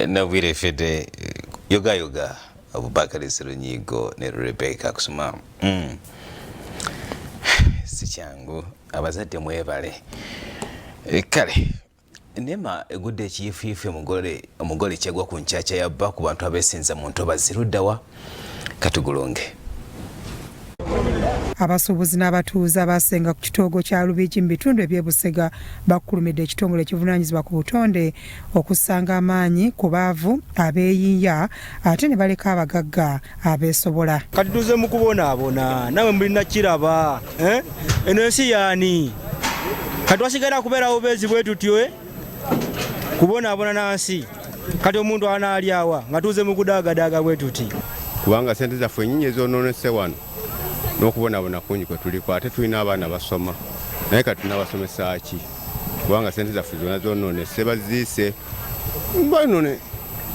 Nabwire fede yoga yoga Abubakar Serunyigo ne Rebecca kusoma. Si kyangu, abazadde mwebale. Kale nema egudde ekiyifuyifu, omugole kyagwa ku nkyakya yabba ku bantu abeesenza mu ntobazi. Luddawa katugulunge. Abasuubuzi n'abatuuze abasenga ku kitoogo kya Lubigi mu bitundu eby'Ebusega bakkulumidde ekitongole ekivunaanyizibwa ku butonde okussanga amaanyi ku baavu abeeyiiya ate ne baleka abagagga abeesobola. Kati tuze mu kubonaabona, nawe mulina kiraba, eh? Eno ensi yaani? Kati wasigala kubeerawo beezi bwe tutyo, eh? Kubonaabona nansi. Kati omuntu anaalyawa nga tuze mu kudaagadaaga bwe tuti? Kubanga sente zaffe nyingi ezonoonese wano n'okubonabona kungi kwe tuliko, ate tulina abaana basoma, naye kati tunabasomesa ki? Kubanga sente zaffe zonna zonoonese, baziise,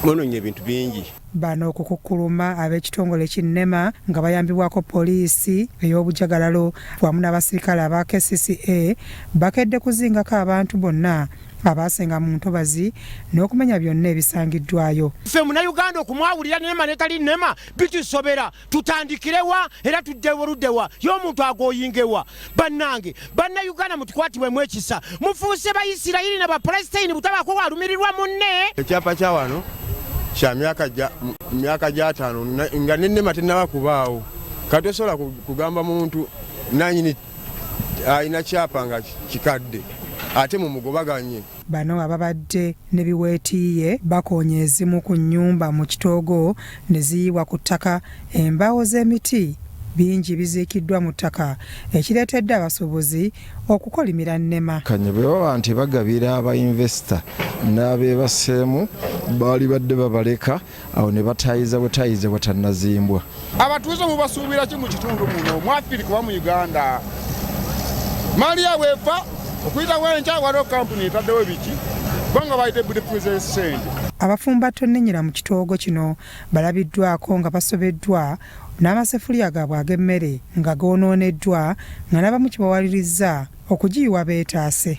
bononye ebintu bingi. Bano okukukkuluma ab'ekitongole kinnema nga bayambibwako poliisi ey'obujagalalo wamu n'abasirikale aba KCCA bakedde kuzingako abantu bonna abaasenga mu ntobazi n'okumenya byonna ebisangiddwayo. Ffe Munnayuganda okumwawulira nema netali nema bitusobera. Tutandikirewa era tuddewo luddewa y'omuntu agoyingewa? Bannange Bannayuganda, mutukwatibwemu ekisa. Mufuuse Bayisirayiri na Bapalesitayini, butabaako walumirirwa munne. Ekyapa kya wano kya myaka gy'ataano nga nennema tennaba kubaawo. Kati osobola kugamba muntu nanyini alina kyapa nga kikadde ate mumugobaganye? Bano ababadde ne biweetiiye bakoonya ezimu ku nnyumba mu kitoogo ne ziyiibwa ku ttaka. Embaawo z'emiti bingi biziikiddwa mu ttaka, ekireetedde abasuubuzi okukolimira nnema. Kanye bwe baba nti bagabira abainvesita n'abeebaseemu, baali badde babaleka awo ne batayiza butayize bwatannazimbwa. Abatuuze mubasuubira ki mu kitundu muno, mu Afirika oba mu Uganda? Maali yaabwe efa okuyitawo enkya, waliwo kampuni etaddewo biki kubanga bayite bulifuze sente. Abafumba tonnenyera mu kitoogo kino balabiddwako nga basobeddwa n'amasefuliya gaabwe ag'emmere nga goonooneddwa, nga n'abamu kibawalirizza okugiyiwa beetaase.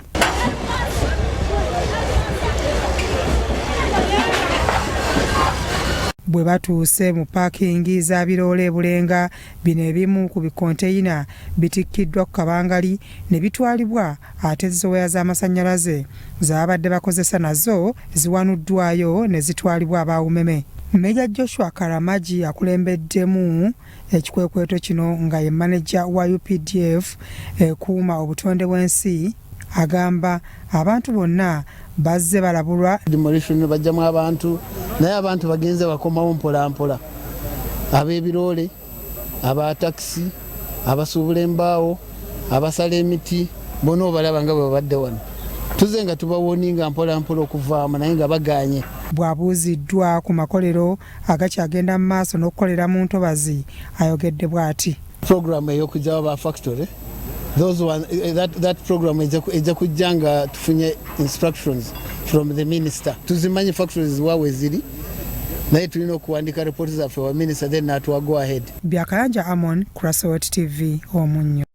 Bwe batuuse mu paakingi za biroole e Bulenga, bino ebimu ku bikonteyina bitikkiddwa ku kabangali ne bitwalibwa, ate zowaya z'amasannyalaze ze babadde bakozesa nazo ziwanuddwayo ne zitwalibwa aba Umeme. Meeja Joshua Karamagi akulembeddemu ekikwekweto kino nga ye maneja wa UPDF ekuuma obutonde bw'ensi agamba abantu bonna bazze balabulwa. Demolition bajjamu abantu, naye abantu bagenze bakomawo mpola mpola, ab'ebiroole, aba takisi, abasuubula embaawo, abasala emiti, bona obalaba nga bwe babadde wano. Tuze nga tubawoninga mpola mpola okuvaamu, naye nga baganye. Bw'abuuziddwa ku makolero agakyagenda mu maaso n'okukolera mu ntobazi, ayogedde bw'ati. Program ey'okugyawo ba factory, those one, that program ejja kujja nga tufunye instructions from the minister. Tuzimanyi factories waawe ziri, naye tulina okuwandika report zaffe wa minister, then natuwa go ahead. Byakayanja Amon, Crossword TV, Omunnyo.